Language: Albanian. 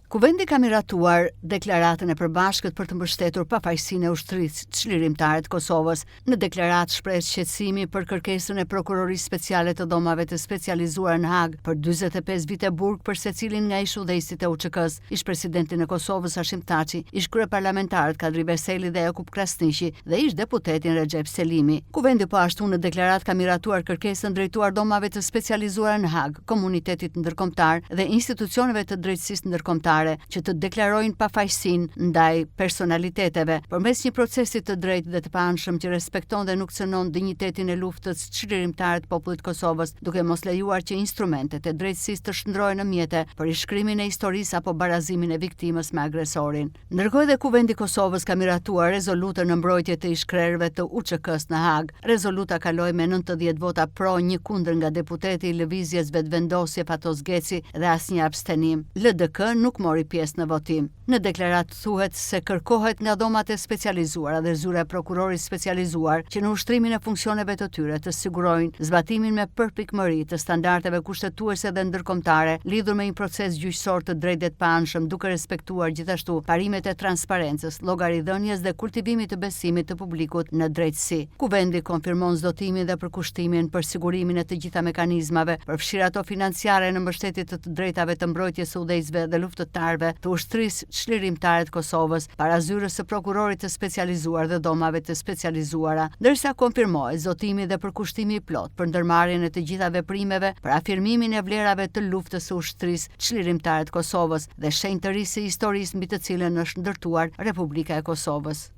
Kuvendi ka miratuar deklaratën e përbashkët për të mbështetur pafajësinë e Ushtrisë Çlirimtare të Kosovës. Në deklaratë shprehet shqetësimi për kërkesën e Prokurorisë Speciale të Dhomave të Specializuara në Hagë për 45 vite burg për secilin nga ish-udhëheqësit e UÇK-së, ish-presidentin e Kosovës Hashim Thaçi, ish-kryeparlamentarët Kadri Veseli dhe Jakup Krasniqi dhe ish-deputetin Rexhep Selimi. Kuvendi po ashtu në deklaratë ka miratuar kërkesën drejtuar Dhomave të Specializuara në Hagë, komunitetit ndërkombëtar dhe institucioneve të drejtësisë ndërkombëtare që të deklarojnë pafajësinë ndaj personaliteteve përmes një procesi të drejtë dhe të paanshëm që respekton dhe nuk cënon dinjitetin e luftës çlirimtare të popullit të Kosovës, duke mos lejuar që instrumentet e drejtësisë të shndërrohen në mjete për rishkrimin e historisë apo barazimin e viktimës me agresorin. Ndërkohë edhe Kuvendi i Kosovës ka miratuar rezolutën në mbrojtje të ish-krerëve të UÇK-së në Hagë. Rezoluta kaloi me 90 vota pro, një kundër nga deputeti i Lëvizjes Vetëvendosje Fatos Geci dhe asnjë abstenim. LDK nuk mori pjesë në votim. Në deklaratë thuhet se kërkohet nga dhomat e specializuara dhe zyra e prokurorit specializuar që në ushtrimin e funksioneve të tyre të sigurojnë zbatimin me përpikmëri të standardeve kushtetuese dhe ndërkombëtare lidhur me një proces gjyqësor të drejtë dhe të paanshëm duke respektuar gjithashtu parimet e transparencës, llogaridhënies dhe kultivimit të besimit të publikut në drejtësi. Kuvendi konfirmon zotimin dhe përkushtimin për sigurimin e të gjitha mekanizmave, përfshirë ato financiare në mbështetje të të drejtave të mbrojtjes së udhëheqësve dhe luftëtarëve të Ushtrisë Çlirimtare të Kosovës para Zyrës së Prokurorit të Specializuar dhe Dhomave të Specializuara, ndërsa konfirmohet zotimi dhe përkushtimi i plotë për ndërmarrjen e të gjitha veprimeve për afirmimin e vlerave të luftës së Ushtrisë Çlirimtare të Kosovës dhe shenjtërisë së historisë mbi të cilën është ndërtuar Republika e Kosovës.